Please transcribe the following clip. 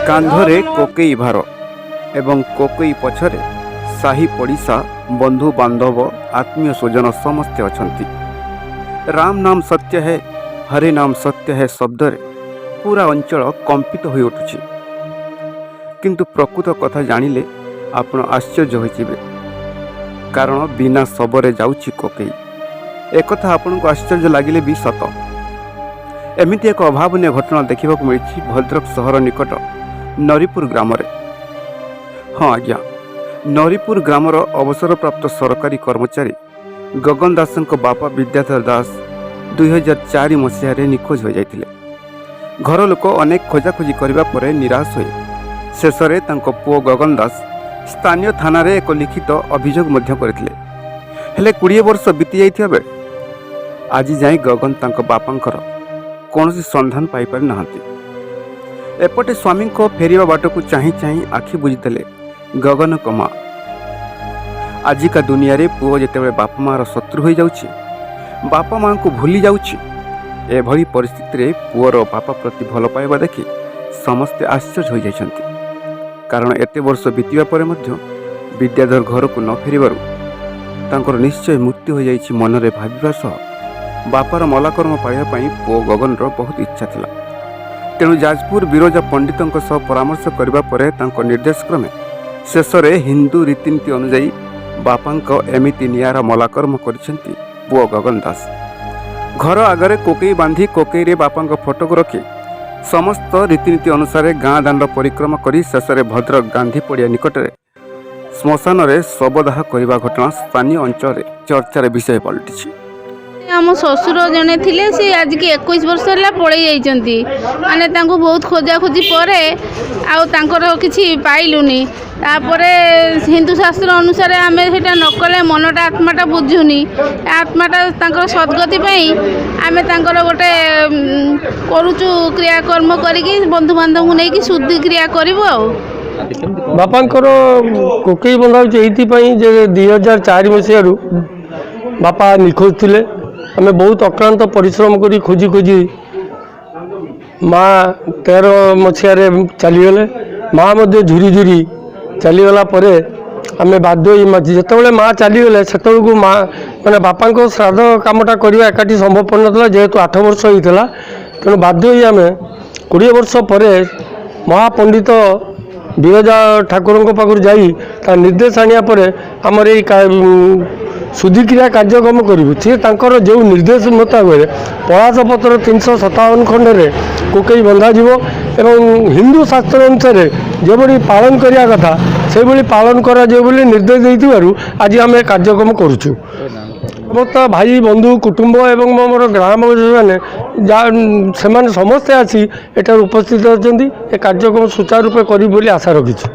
କାନ୍ଧରେ କୋକେଇ ଭାର ଏବଂ କୋକେଇ ପଛରେ ସାହି ପଡ଼ିଶା, ବନ୍ଧୁବାନ୍ଧବ, ଆତ୍ମୀୟ ସ୍ୱଜନ ସମସ୍ତେ ଅଛନ୍ତି। ରାମ ନାମ ସତ୍ୟ ହେ, ହରେ ନାମ ସତ୍ୟ ହେ ଶବ୍ଦରେ ପୁରା ଅଞ୍ଚଳ କମ୍ପିତ ହୋଇ ଉଠୁଛି। କିନ୍ତୁ ପ୍ରକୃତ କଥା ଜାଣିଲେ ଆପଣ ଆଶ୍ଚର୍ଯ୍ୟ ହୋଇଯିବେ, କାରଣ ବିନା ଶବରେ ଯାଉଛି କୋକେଇ। ଏକଥା ଆପଣଙ୍କୁ ଆଶ୍ଚର୍ଯ୍ୟ ଲାଗିଲେ ବି ସତ। ଏମିତି ଏକ ଅଭାବନୀୟ ଘଟଣା ଦେଖିବାକୁ ମିଳିଛି ଭଦ୍ରକ ସହର ନିକଟ ନରିପୁର ଗ୍ରାମରେ। ହଁ ଆଜ୍ଞା, ନରିପୁର ଗ୍ରାମର ଅବସରପ୍ରାପ୍ତ ସରକାରୀ କର୍ମଚାରୀ ଗଗନ ଦାସଙ୍କ ବାପା ବିଦ୍ୟାଧର ଦାସ 2004 ମସିହାରେ ନିଖୋଜ ହୋଇଯାଇଥିଲେ। ଘର ଲୋକ ଅନେକ ଖୋଜାଖୋଜି କରିବା ପରେ ନିରାଶ ହୋଇ ଶେଷରେ ତାଙ୍କ ପୁଅ ଗଗନ ଦାସ ସ୍ଥାନୀୟ ଥାନାରେ ଏକ ଲିଖିତ ଅଭିଯୋଗ ମଧ୍ୟ କରିଥିଲେ। ହେଲେ 20 ବର୍ଷ ବିତି ଯାଇଥିବା ବେଳେ ଆଜି ଯାଏଁ ଗଗନ ତାଙ୍କ ବାପାଙ୍କର କୌଣସି ସନ୍ଧାନ ପାଇପାରି ନାହାନ୍ତି। ଏପଟେ ସ୍ୱାମୀଙ୍କ ଫେରିବା ବାଟକୁ ଚାହିଁ ଚାହିଁ ଆଖି ବୁଜିଦେଲେ ଗଗନଙ୍କ ମା। ଆଜିକା ଦୁନିଆରେ ପୁଅ ଯେତେବେଳେ ବାପା ମାଆର ଶତ୍ରୁ ହୋଇଯାଉଛି, ବାପା ମାଆଙ୍କୁ ଭୁଲି ଯାଉଛି, ଏଭଳି ପରିସ୍ଥିତିରେ ପୁଅର ବାପା ପ୍ରତି ଭଲ ପାଇବା ଦେଖି ସମସ୍ତେ ଆଶ୍ଚର୍ଯ୍ୟ ହୋଇଯାଇଛନ୍ତି। କାରଣ ଏତେ ବର୍ଷ ବିତିବା ପରେ ମଧ୍ୟ ବିଦ୍ୟାଧର ଘରକୁ ନ ଫେରିବାରୁ ତାଙ୍କର ନିଶ୍ଚୟ ମୃତ୍ୟୁ ହୋଇଯାଇଛି ମନରେ ଭାବିବା ସହ ବାପାର ମଲାକର୍ମ ପାଳିବା ପାଇଁ ପୁଅ ଗଗନର ବହୁତ ଇଚ୍ଛା ଥିଲା। ତେଣୁ ଯାଜପୁର ବିରଜା ପଣ୍ଡିତଙ୍କ ସହ ପରାମର୍ଶ କରିବା ପରେ ତାଙ୍କ ନିର୍ଦ୍ଦେଶ କ୍ରମେ ଶେଷରେ ହିନ୍ଦୁ ରୀତିନୀତି ଅନୁଯାୟୀ ବାପାଙ୍କ ଏମିତି ନିଆରା ମଲାକର୍ମ କରିଛନ୍ତି ପୁଅ ଗଗନ ଦାସ। ଘର ଆଗରେ କୋକେଇ ବାନ୍ଧି କୋକେଇରେ ବାପାଙ୍କ ଫଟୋକୁ ରଖି ସମସ୍ତ ରୀତିନୀତି ଅନୁସାରେ ଗାଁ ଦାଣ୍ଡ ପରିକ୍ରମା କରି ଶେଷରେ ଭଦ୍ରକ ଗାନ୍ଧୀ ପଡ଼ିଆ ନିକଟରେ ଶ୍ମଶାନରେ ଶବଦାହ କରିବା ଘଟଣା ସ୍ଥାନୀୟ ଅଞ୍ଚଳରେ ଚର୍ଚ୍ଚାର ବିଷୟ ପାଲଟିଛି। ଆମ ଶ୍ୱଶୁର ଜଣେ ଥିଲେ, ସେ ଆଜିକି 21 ବର୍ଷ ହେଲା ପଳେଇ ଯାଇଛନ୍ତି। ମାନେ ତାଙ୍କୁ ବହୁତ ଖୋଜାଖୋଜି ପରେ ଆଉ ତାଙ୍କର କିଛି ପାଇଲୁନି। ତାପରେ ହିନ୍ଦୁ ଶାସ୍ତ୍ର ଅନୁସାରେ ଆମେ ସେଇଟା ନ କଲେ ମନଟା, ଆତ୍ମାଟା ବୁଝୁନି। ଆତ୍ମାଟା ତାଙ୍କର ସଦ୍ଗତି ପାଇଁ ଆମେ ତାଙ୍କର ଗୋଟେ କରୁଛୁ କ୍ରିୟାକର୍ମ କରିକି, ବନ୍ଧୁବାନ୍ଧବଙ୍କୁ ନେଇକି ଶୁଦ୍ଧି କ୍ରିୟା କରିବୁ। ଆଉ ବାପାଙ୍କର କୋକେଇ ବନ୍ଧା ହେଉଛି ଏଇଥିପାଇଁ ଯେ 2004 ମସିହାରୁ ବାପା ନିଖୋଜ ଥିଲେ। ଆମେ ବହୁତ ଅକ୍ଳାନ୍ତ ପରିଶ୍ରମ କରି ଖୋଜି ଖୋଜି ମା 13 ମସିହାରେ ଚାଲିଗଲେ। ମା ମଧ୍ୟ ଝୁରି ଝୁରି ଚାଲିଗଲା ପରେ ଆମେ ବାଧ୍ୟ ହୋଇ, ଯେତେବେଳେ ମା ଚାଲିଗଲେ, ସେତେବେଳକୁ ମା ମାନେ ବାପାଙ୍କ ଶ୍ରାଦ୍ଧ କାମଟା କରିବା ଏକାଠି ସମ୍ଭବ ନଥିଲା, ଯେହେତୁ 8 ବର୍ଷ ହେଇଥିଲା। ତେଣୁ ବାଧ୍ୟ ହୋଇ ଆମେ 20 ବର୍ଷ ପରେ ମହାପଣ୍ଡିତ ବିରଜା ଠାକୁରଙ୍କ ପାଖରୁ ଯାଇ ତା ନିର୍ଦ୍ଦେଶ ଆଣିବା ପରେ ଆମର ଏଇ ଶୁଦ୍ଧିକ୍ରିୟା କାର୍ଯ୍ୟକ୍ରମ କରିବୁ। ସିଏ ତାଙ୍କର ଯେଉଁ ନିର୍ଦ୍ଦେଶ ମୁତାବକ ପଳାଶ ପତ୍ର 357 ଖଣ୍ଡରେ କୋକେଇ ବନ୍ଧାଯିବ ଏବଂ ହିନ୍ଦୁ ଶାସ୍ତ୍ର ଅନୁସାରେ ଯେଭଳି ପାଳନ କରିବା କଥା, ସେଇଭଳି ପାଳନ କରାଯିବ ବୋଲି ନିର୍ଦ୍ଦେଶ ଦେଇଥିବାରୁ ଆଜି ଆମେ କାର୍ଯ୍ୟକ୍ରମ କରୁଛୁ। ସମସ୍ତ ଭାଇ, ବନ୍ଧୁ, କୁଟୁମ୍ବ ଏବଂ ମୋର ଗ୍ରାମବାସୀମାନେ ଯାହା, ସେମାନେ ସମସ୍ତେ ଆସି ଏଠାରେ ଉପସ୍ଥିତ ଅଛନ୍ତି। ଏ କାର୍ଯ୍ୟକ୍ରମ ସୁଚାରୁ ରୂପେ କରିବୁ ବୋଲି ଆଶା ରଖିଛୁ।